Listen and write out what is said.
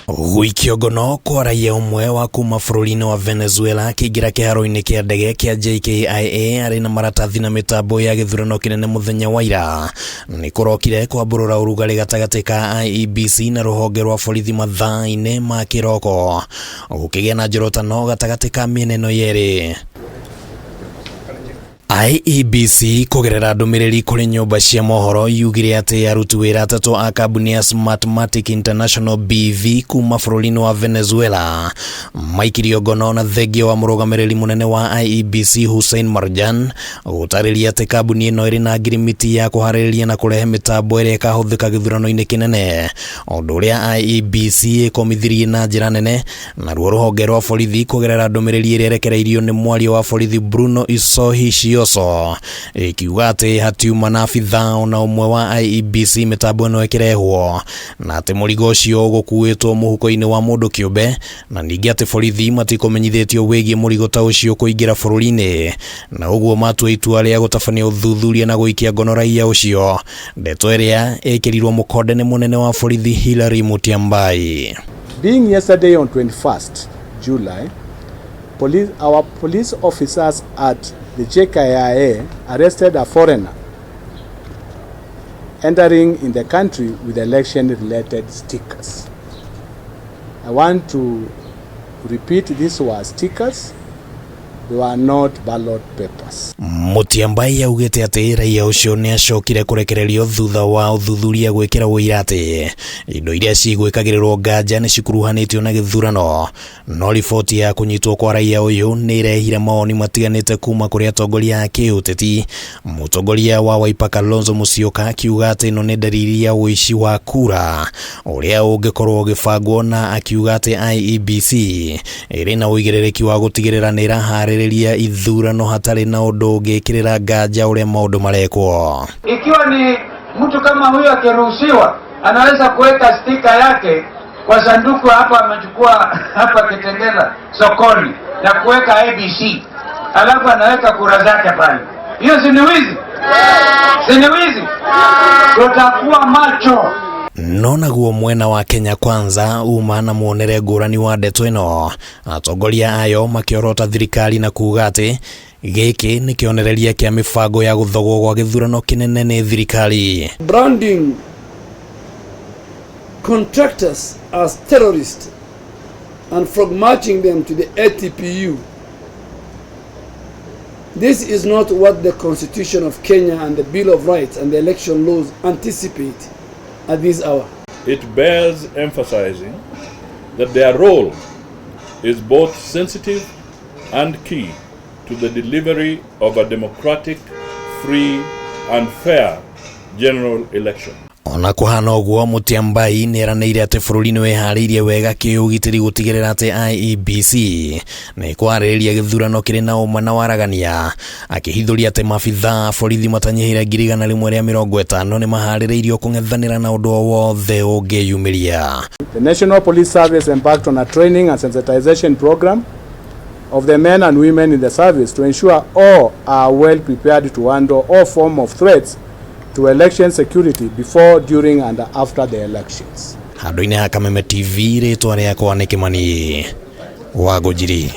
Gũikio ngono kwa raia ũmwe wa kuma bũrũri-inĩ wa Venezuela akĩingĩra kĩharo-inĩ kĩa ndege kĩa JKIA arĩ na maratathi na mĩtambo ya gĩthurano kĩnene mũthenya wa ira nĩ kũrokire kwambũrũra ũrugarĩ gatagatĩ ka IEBC na rũhonge rwa borithi mathaa-inĩ ma kĩroko gũkĩgĩa na njorotano gatagatĩ ka mĩena ĩno yerĩ. IEBC kũgerera ndũmĩrĩri kũrĩ nyũmba cia mohoro yugire atĩ aruti wĩra atatũ a kambuni ya Smartmatic International BV kuma bũrũri-inĩ wa Venezuela maikirio ngono na thengia wa mũrũgamĩrĩri mũnene wa IEBC Hussein Marjan gũtarĩria atĩ kambuni ĩno ĩrĩ na ngirimiti ya kũharĩrĩria na kũrehe mĩtambo ĩrĩa ĩkahũthĩka gĩthurano-inĩ kĩnene, ũndũ ũrĩa IEBC ĩkomithirie na njĩra nene. Naruo rũhonge rwa borithi kũgerera ndũmĩrĩri ĩrĩa ĩrekereirio nĩ mwaria wa borithi Bruno Isohi Shioso ĩkiuga atĩ hatiuma na abithaa ona ũmwe wa IEBC mĩtambo ĩno ĩkĩrehwo, na atĩ mũrigo ũcio ũgũkuĩtwo mũhuko-inĩ wa mũndũ kĩũmbe, na ningĩ atĩ borithi matikũmenyithĩtio wĩgiĩ mũrigo ta ũcio kũingĩra bũrũri-inĩ, na ũguo matua itua rĩa gũtabania ũthuthuria na gũikia ngono raia ũcio, ndeto ĩrĩa ĩkĩrirwo mũkonde nĩ mũnene wa borithi Hillary Mutyambai. Being yesterday on 21st July, our police officers at the JKIA arrested a foreigner entering in the country with election-related stickers. I want to repeat, these were stickers, they were not ballot papers. Mutyambai augĩte atĩ raia ũcio nĩ acokire kũrekererio thutha wa ũthuthuria gwĩkĩra ũira atĩ indo iria cigwĩkagĩrĩrwo nganja nĩ cikuruhanĩtio na gĩthurano. No riboti ya kũnyitwo kwa raia ũyũ nĩ ĩrehire mawoni matiganĩte kuma kũrĩ atongoria a kĩũteti. Mũtongoria wa Wiper Kalonzo Musyoka akiuga atĩ ĩno nĩ ndariri ya ũici wa kura ũrĩa ũngĩkorwo ũgĩbangwo, na akiuga atĩ IEBC ĩrĩ na ũigĩrĩrĩki wa gũtigĩrĩra nĩ ĩraharĩrĩria ithurano hatarĩ na ũndũ ũngĩkĩrĩra nganja ũrĩa maũndũ marekwo. Ikiwa ni mtu kama huyo akiruhusiwa, anaweza kuweka stika yake kwa sanduku hapa, amechukua hapa Kitengela sokoni na kuweka ABC, alafu anaweka kura zake pale. Hiyo si ni wizi? Si ni wizi? Tutakuwa macho. No naguo mwena wa Kenya Kwanza uma na muonere ngũrani wa ndeto ĩno, atongoria ayo makĩorota thirikari na kuga atĩ gĩkĩ nĩ kĩonereria kĩa mĩbango ya gũthogwo gwa gĩthurano kĩnene nĩ thirikari. Branding contractors as terrorists and frog marching them to the ATPU. This is not what the Constitution of Kenya and the Bill of Rights and the election laws anticipate at this hour. It bears emphasizing that their role is both sensitive and key to the delivery of a democratic, free and fair general election. Ona kũhana ũguo, Mutyambai nĩ eranĩire atĩ bũrũri nĩ wĩharĩirie wega kĩũgitĩri gũtigĩrĩra atĩ IEBC nĩ kwarĩrĩria gĩthurano kĩrĩ na ũma na waragania, akĩhithũria atĩ maabithaa a borithi matanyihĩire 150,000 nĩ maharĩrĩirio kũng'ethanĩra na ũndũ o wothe ũngĩyumĩria. The National Police Service embarked on a training and sensitization program of the men and women in the service to ensure all are well prepared to handle all form of threats to election security before, during and after the elections. Handũ-inĩ ha Kameme TV, rĩtwa rĩakwa nĩ Kĩmani wa Ngũnjiri.